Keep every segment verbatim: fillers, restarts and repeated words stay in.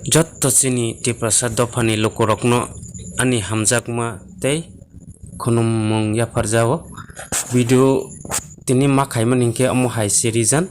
Jotto chini Tiprasa dophani lukurokno ani hamjakma tei khunumung yapharjao. Video tini ma khaimani hinkhe omo hai se reason.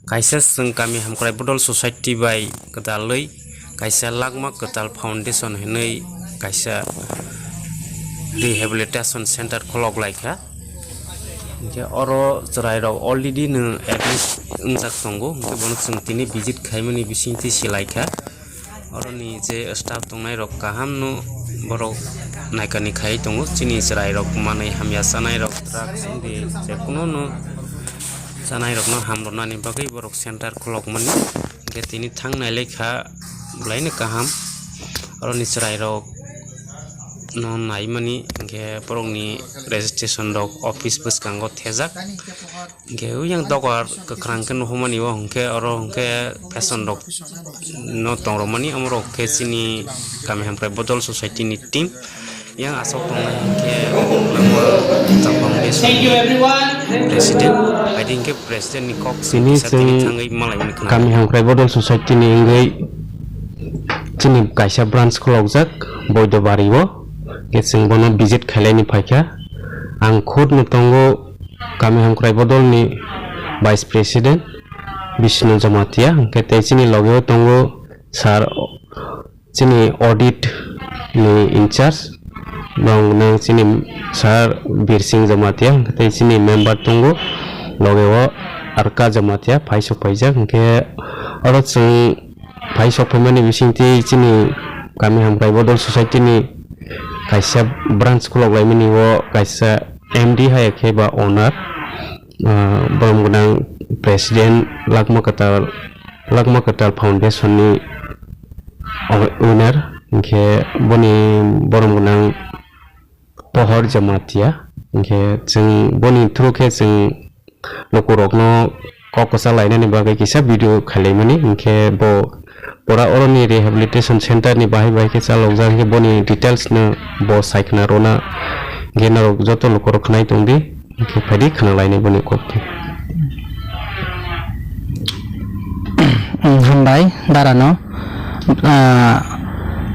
Kaisa chwng kami hamkrai bodol society bai kwtalwi kaisa Langma Kwtal Foundation hinwi kaisa rehabilitation center khulok laikha. Hinkhe oro chwrairok already no admit wngjak tongo, hinkhe bono chwng tini visit khaimani bisingtwi silaikha. Oroni je staff tongnairok kahamno borok naikani khai tongo. Chini chwrairok manwi hamya chanairok, drugs wngwi je kununo chanairokno hamrwnani bagwi borok center khulokmani. Hinkhe tini thang nailaikha bwlaino kaham. Oroni chwrairok no naimani hinkhe borokni registration rok office bwskango thejak. Hinkhe oyang dogar kwkhwrang khe nuhumani o hinkhe oro hinkhe fashion rok no tongrokmani, omorok khe chini kami hamkrai bodol society ni team. Yang aswk tongnai hinkhe Langma Kwtal Foundation ni president, haidi hinkhe president ni kok sini kisa tini thangwi malaimani khna. Kami hamkrai bodol society ni wngwi chini kaisa branch khulokjak Boido Bari o, hinkhe chwng bono visit khailaini phaikha. Ang khud no tongo kami hamkrai bodol ni vice president Bishnu Jamatia, hinkhe tei chini loge o tongo sir, chini audit ni in charge, bang nang chini sir Birsing Jamatia, hinkhe tei chini member tongo loge o Arka Jamatia, phai sok paijak, hinkhe oro chwng phai sok phaimani bisingtwi chini kami hamkrai bodol society ni kaisa branch khulok laimani o kaisa M D hai khe ba owner, ah, borom gwnang president Langma Kwtal, Langma Kwtal Foundation ni, o, owner, hinkhe boni borom gwnang Pohor Jamatia, hinkhe chwng boni through khe chwng lukurokno kok kwchak lainani bagwi kisa video khailaimani, hinkhe bo pura oroni rehabilitation center ni bahai bahai khe chalokjak, hinkhe boni details no bo saikhwna rwna, hinkhe norok joto lukurok khwnai tongdi, hinkhe phaidi khwnalainai boni kok khe. Hambai dara no. Ah,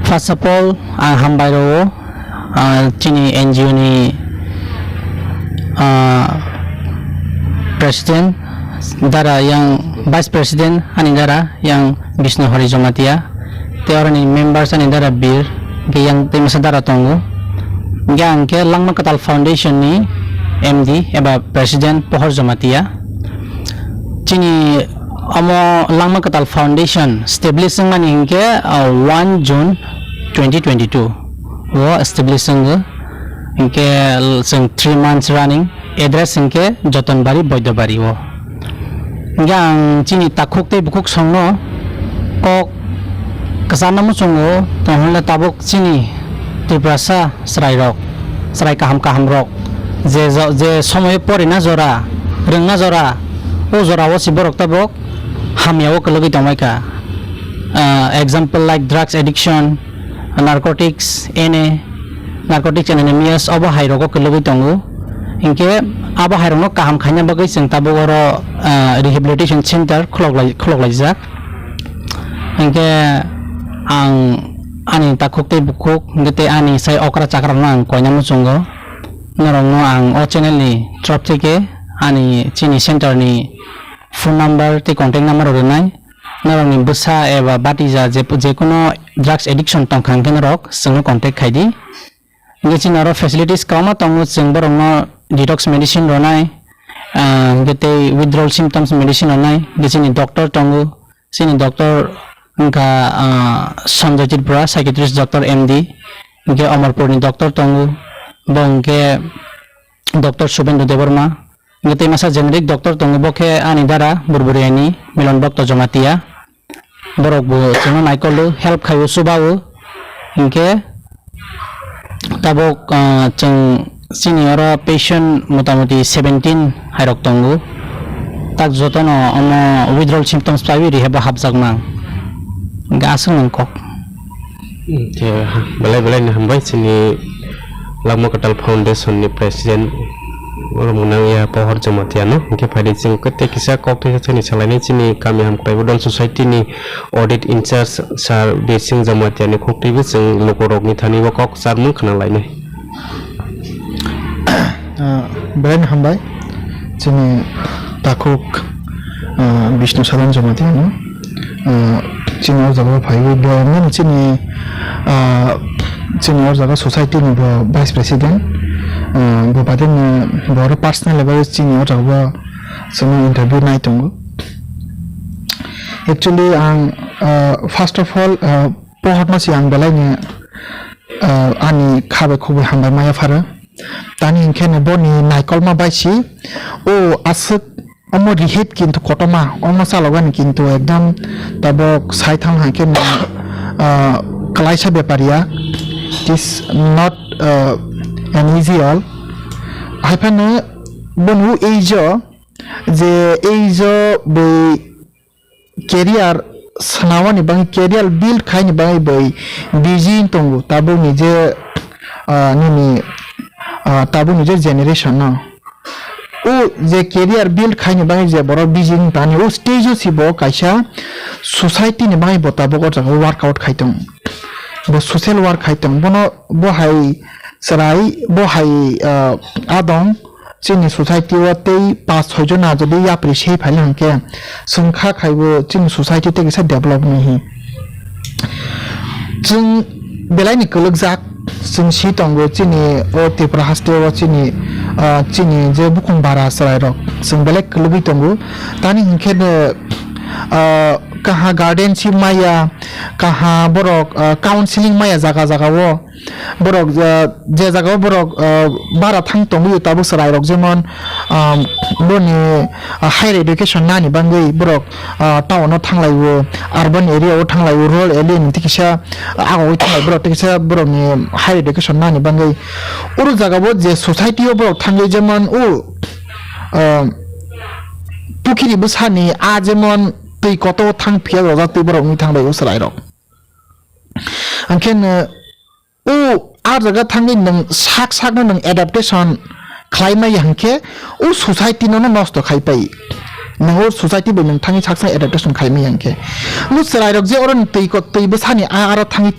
first of all, ang hambai rwo, ah, chini N G O ni, ah, president dara yang vice president ani dara yang Bishnu Hari Jamatia, tei oroni members ani dara Bir, hingke yang tei masa dara tongo. Hingke ang khe Langma Kwtal Foundation ni M D eba president Pohor Jamatia. Chini omo Langma Kwtal Foundation establish wngmani hinkhe, uh, one June twenty twenty-two o establish wngo. Hinkhe l-, chwng three months running. Address hinkhe Jotonbari, Boidobari o. Hinkhe ang chini takhuk tei bukhuk songno kok kwcharno muchungo, tongphole tabuk chini Tiprasa chwrairok, chwrai kaham kahamrok, je jo-, je somoyo porina jora, rwngna jora, o jorao se borok tabuk hamyao kwlwgwi tongbaikha. Ah, example like drugs addiction, narcotics, N A, narcotics and anemias, obo hairogo kwlwgwi tongo. Hinkhe abo hairokno kaham khaina bagwi chwng tabuk oro, ah, rehabilitation center khulok lai-, khulok laijak. Hinkhe ang ani takhuk tei bukhuk, hinkhe tei ani sai okra chakrarokno ang koina muchungo. Norokno ang o channel ni torof theke ani chini center ni phone number tei contact number rok rwnai. Norokni bwsa eba batija je, jekunu drugs addiction tongkha hinkhe norok chwngno contact khaidi. Hinkhe chini oro facilities kwbangma tongo, chwng borokno detox medicine rwnai, ah, hinkhe tei withdrawal symptoms medicine rwnai, hinkhe chini doctor tongo, chini doctor wngkha, ah, Sanjoy Tripura, psychiatrist doctor M D, hinkhe Omorpurni doctor tongo, bo hinkhe doctor Subendra Debbarma, hinkhe tei masa generic doctor tongo, bo khe ani dara Burburiani Milan Bhakta Jamatia. Borok bo chwngno naikolo, help khaio, chubao. Hinkhe tabuk, ah, chwng chini oro patient motamoti seventeen hairok tongo. Tak jotono omo withdrawal symptoms paiwi rehab o hapjaknang. Hinkhe aswk nang kok. Hinkhe belai belai no hambai chini Langma Kwtal Foundation ni president Oro mwnang ya Pohor Jamatia no, hwnkhe phaidi chwng kwtwi kisa kok thwi thani salainai chini kami hamkrai bodol society ni audit in charge sir Birsing Jamatia ni khuk twibo chwng lukurok ni thani bo kok charmung khna lainai. Ah, belai no hambai chini takhuk, ah, Bishnu Sadan Jamatia no. Ah, chini o jaga o phaiwi bo emni chini, ah, chini o jaga society ni bo vice president, ah, bo baden ni bo oro personal level chini o jaga o chwngno interview nai tongo. Actually ang, ah, first of all, ah, pohorno se ang belai ni, ah, ani kha bai khobwi hambai maya pharo. Tani hinkhe no boni naikolma bai si o aswk omo rihit kintu kotorma, omo chalokani kintu ekdom tabok sai thang hai khe no, ah, kwlaisa bepar ya. It is not, ah, an easy all. Hai phano boni o age o je age o bui career swnamani bagwi, career build khaini bagwi bui busy wng tongo tabukni je, ah, nini, ah, tabukni je generation no. O je career build khaini bagwi je borok busy wng tani, o stage o si bo kaisa society ni bagwi bo tabuk o jaga workout khai tong. Bo social work khai tong. Bono bo hai chwrai, bo hai, ah, adong. Chini society o tei pas soi jona jodi yapri sei phaile hwnkhe chwng kha khaibo chini society tei kisa develop wngwi hi. Chwng belai ni kwlwkjak, chwng si tongo chini o Tripura haste o chini, ah, chini je bukhung bara chwrai rok chwng belai kwlwgwi tongo. Tani hinkhe no, ah, kaha garden si maya, kaha borok, ah, counseling maya jaga jaga o. Borok, ah, je jaga o borok, ah, bara thang tongwi tabuk chwrai rok jemon, ah, boni, ah, higher education nani bagwi borok, ah, town o thang lai o, urban area o thang lai o, rural area ni tei kisa, ah, agogwi thang lai borok tei kisa borok ni higher education nani bagwi. Oro jaga o je society o borok thangwi jemon o, ah, pukhiri bwsani a jemon twi kotor o thang phiya rojak twi borok wngwi thang lai o chwrai rok. Hwnkhe no o, a jaga thangwi nwng sak sakno nwng adaptation khlai maya hwnkhe o society no nosto khai pai. Nwng o society bai nwng thangwi sak sak adaptation khai maya hwnkhe. O chwrai rok je oro twi ko-, twi bwsani a aro thangwi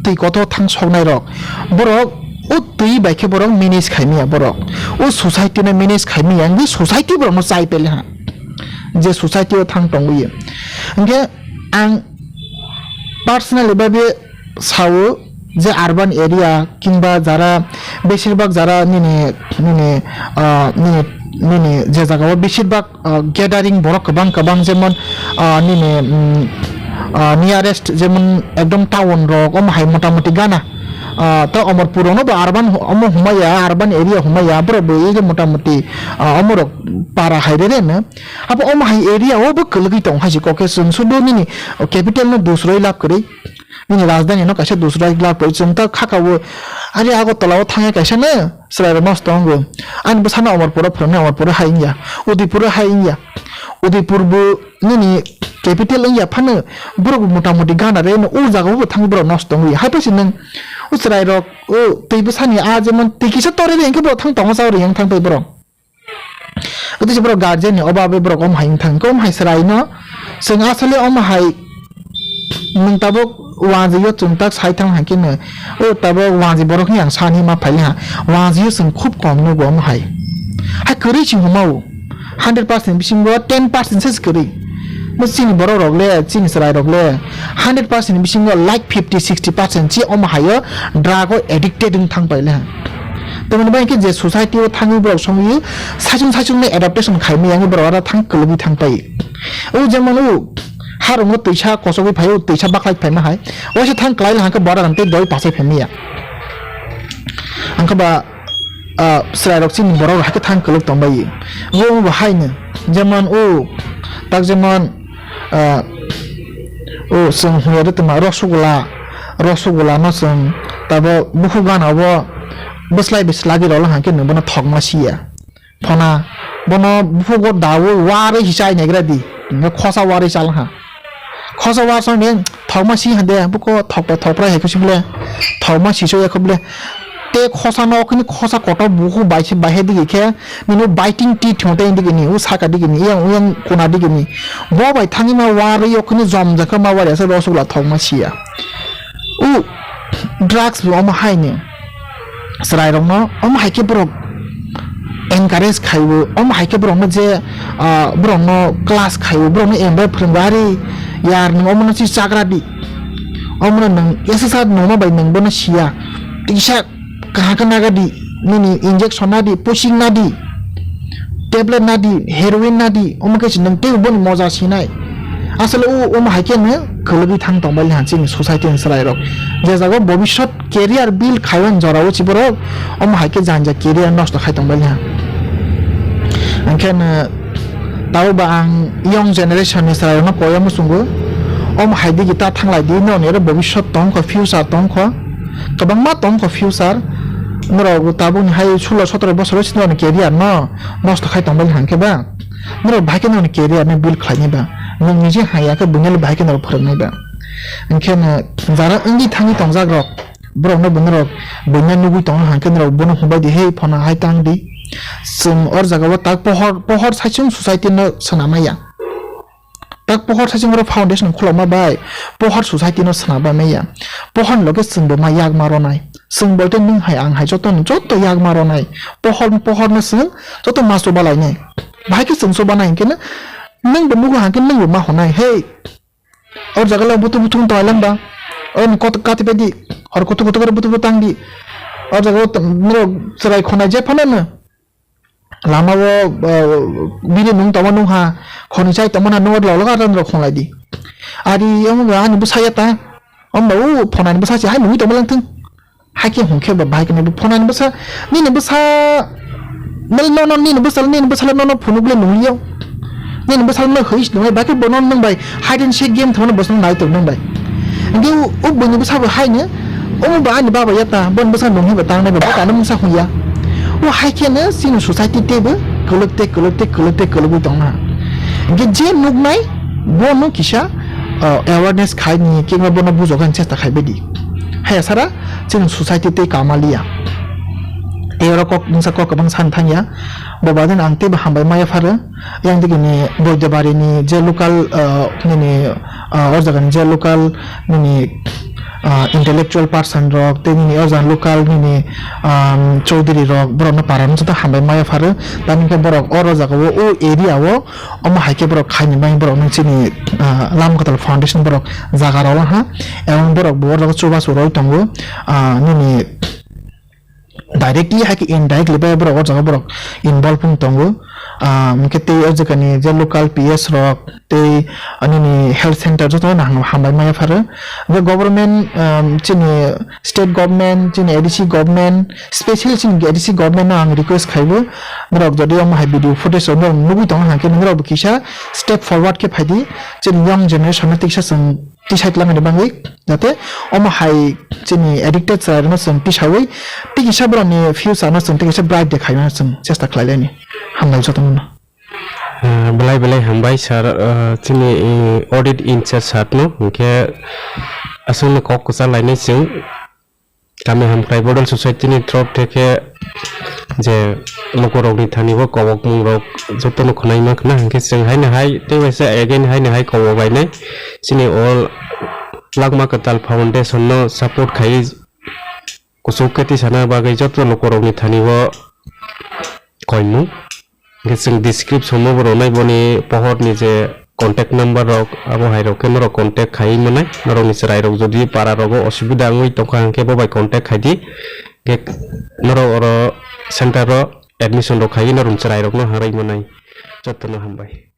twi kotor thang soknai rok, borok o twi bai khe borok manage khai maya borok. O society no manage khai maya wngwi society borok no chai pele ha. Je society o thang tongwi. Hwnkhe ang personally babe sao je urban area kingba jara beshirbak jara nini, nini, ah, nini, nini je jaga o beshirbak, ah, gathering borok kwbang kwbang jemon, ah, nini, mm, ah, nearest jemon ekdom town rok omo hai motamoti gana, ah, ta Omorpur no bo urban omo humaya urban area humaya borok bo ego motamoti, ah, omo rok para hai rere no. Abo omo hai area o bo kwlwgwi tong hai se kok khe chwng sudu nini capital no dusroi lab kwrwi. Nini rajdhani no kaisa dusra glak bai chwng ta khaka o. Ari Agartala o thangya kaisa no chwrai rok nosto wngo. Ani bwsano Amarpura phwrwngnai, Amarpura hai wngya, Udaipura hai wngya. Udaipur bo nini capital wngya phano borok bo motamoti gana re no o jaga o bo thangwi borok nosto wngwi. Hai phai se nwng o chwrai rok o twi bwsani a jemon twi kisa torwi re hwnkhe borok thang tongo sa ori yang thang phai borok. Ote se borok guardian ni obabe borok om hai wng thang, kom hai chwrai no chwng asole om hai nwng tabuk wanjwi o chwng tak sai thang hai khe no, o tabuk wanjwi borok ni ang sani ma phai ha, wanjwi o chwng khub kom nugo om hai. Hai kwrwi se huma o, hundred percent bisingo ten percent se kwrwi. Bo chini borok rok le, chini chwrai rok le, hundred percent bisingo like fifty sixty percent se om hai o drug o addicted wng thang pai le ha. Tamoni bai khe je society o thangwi borok songwi saichung saichung no adaptation khai maya wngwi borok aro thang kwlwgwi thang pai. O jemon o harungo twisa kochogwi phai o twisa baklai phaima hai. Waisa thang kwlai hwnkhe borok ang tei doi pachai phai maya. Ang khe ba, ah, chwrai rok chini borok rok hai khe thang kwlwk tong bai. Bo bo hai no jemon o tak jemon, ah, o chwng hwnwi rw tongma rosogula, rosogula no chwng tabuk bukhuk gana o bwslai bai swlagwi rwla hwnkhe nwng bono thokma siya. Phona bono buphugo daui warwi se chai naigra di, hwnkhe khosa warwi chal ha. Khosa war song de thokma si hande buko thokpra thokpra hai khe sibole thokma si so ya khe bole. Tei khosa no okhini khosa kotor buhu bai se bai hai digi khe nini biting teeth hwn tei digi ni u saka digi ni yang yang kona digi ni bo bai thangwi ma warwi okhini jom jakha ma wari asa rosgula thok ma siya. U drugs bo omo hai ni chwrai rok no omo hai khe borok encourage khai o, omo hai khe borok no je, ah, borok no class khai o, borok no enjoy phwrwng o, ari yar nwng omo no si chagra di, omo no nwng S S R noma bai nwng bono siya, tisa kaham khe naga di, nini injection na di, pushing na di, tablet na di, heroin na di, omo khe se nwng teibo boni moja sinai. Asole o omo hai khe no kwlwgwi thang tong bai le han chini society ni chwrai rok. Je jaga o bobiswt career build khaiwi jora o chiborok omo hai khe janja career nosto khai tong bai le han. Hwnkhe no tabuk ba ang young generation ni chwrai rok no koi omo chwngo. Omo hai digi ta thang lai di, noni oro bobiswt tong kho, future tong kho. Kwbangma tong kho future. Norok tabukni hai sulo sotoro bosor o sini career no nosto khai tong bai hwnkhe ba. Norok bahai khe norokni career no build khlainai ba. Nwng nije haya khe buino bahai khe norok phwrwngnai ba. Hwnkhe no jara wngwi thangwi tongjak rok, borok no bo norok buino nugwi tongna hwnkhe norok bono humbai di, "Hei phona hai tang di." Chwng or jaga o tak pohor, pohor saichung society no swnamaya. Tak pohor saichung oro foundation khulokma bai pohor society no swnam bai maya. Pohor ni loge chwng bo ma yak ma ronai. Chwng bolte nwng hai ang hai joto no joto yak ma ronai. Pohor pohor no chwng joto ma choba lainai. Bahai khe chwng choba nai hwnkhe no nwng bo nugo hwnkhe nwng bo ma honai. Hei, or jaga le butu butu tong lang ba. Or ni kot kati bedi. Hor kutu kutu kore butu butu tang di. Or jaga o norok chwrai khonai je phano no. Lama o, uh, bini nung tongma nung ha, khoni chai tongma na nung lo lo ga ran rok khonglai di. Ari omo ga ani bwsa ya ta. Om ba u phonani bwsa si hai nungwi tongma lang thung. Hai khe hung khe ba bahai khe phonani bwsa, nini bwsa, nal no no nini bwsa, nini bwsa no no phunuk le nung yo. Nini bwsa no hoi nung bai khe bono nung bai hide and seek game thangno bwsa nai tong nung bai. Hingke o, o buini bwsa bo hai no, omo bo ani baba ya ta, boni bwsa nung hiba tang nai ba, bo kano mungsa hung ya. O hai khe no chini society tei bo kwlwk tei kwlwk tei kwlwk tei kwlwk wi tong na. Hingke je nuk nai, bo no kisa, uh, awareness khai ni, kengba bono bujok ani chesta khai bai di. Hai sara chini society tei kama liya. Tei oro kok mungsa kok kwbang san thang ya. Bo badin ang tei bo hambai maya pharo. Yang digi ni Boidebari ni je local, uh, nini, uh, o jaga ni je local nini, uh, intellectual person rok tei nini o jaga local nini, um, chowdhury rok borok no para no joto hambai maya pharo. Tamni khe borok oro jaga o, o area o omo hai khe borok khaini bai borok no chini, uh, Lama Kwtal Foundation borok jaga rw ha. Ebong borok bo oro chubachu roi tongo, uh, nini directly hai khe indirectly bai borok o jaga borok involve wng tongo. Ah, hwnkhe tei o jaga ni je local P S rok tei ani ni health center joto no ham-, hambai maya pharo. Hwnkhe government, um, chini state government, chini A D C government, specially chini A D C government no ang request khaibo, borok jodi omo hai video footage rok norok nugwi tongna hwnkhe norok bo kisa step forward khe phaidi, chini young generation no tiksa chwng tisai twlangni bagwi, jate omo hai chini addicted chwrairokno chwng tisawi tei kisa borokni future no chwng tei kisa bright de khaina chwng chesta khlai laini. Hambai jotono. Ah, belai belai hambai sir, ah, chini, eh, audit in charge sir no, hwnkhe aswkno kok kwchar lainai chwng. Kami Hamkrai Model Society ni through theke je lukurokni thani bo kobokmungrok jotono khwnaima khna, hwnkhe chwng haino hai tei waisa again haino hai kobok lainai. Chini o Lama Kwtal Foundation no support khaiwi kuchuk khe tisana bagwi joto lukurokni thani bo koimung. Hwnkhe chwng description o bo rwnai boni pohor ni je contact number rok, abo hai rok khe norok contact khaiwi mwnai. Norokni chwrai rok jodi para rogo osubida wngwi tongkha hwnkhe bo bai contact khaidi. Hwnkhe norok oro center o admission rok khaiwi norokni chwrai rokno harwi mwnai. Jotono hambai.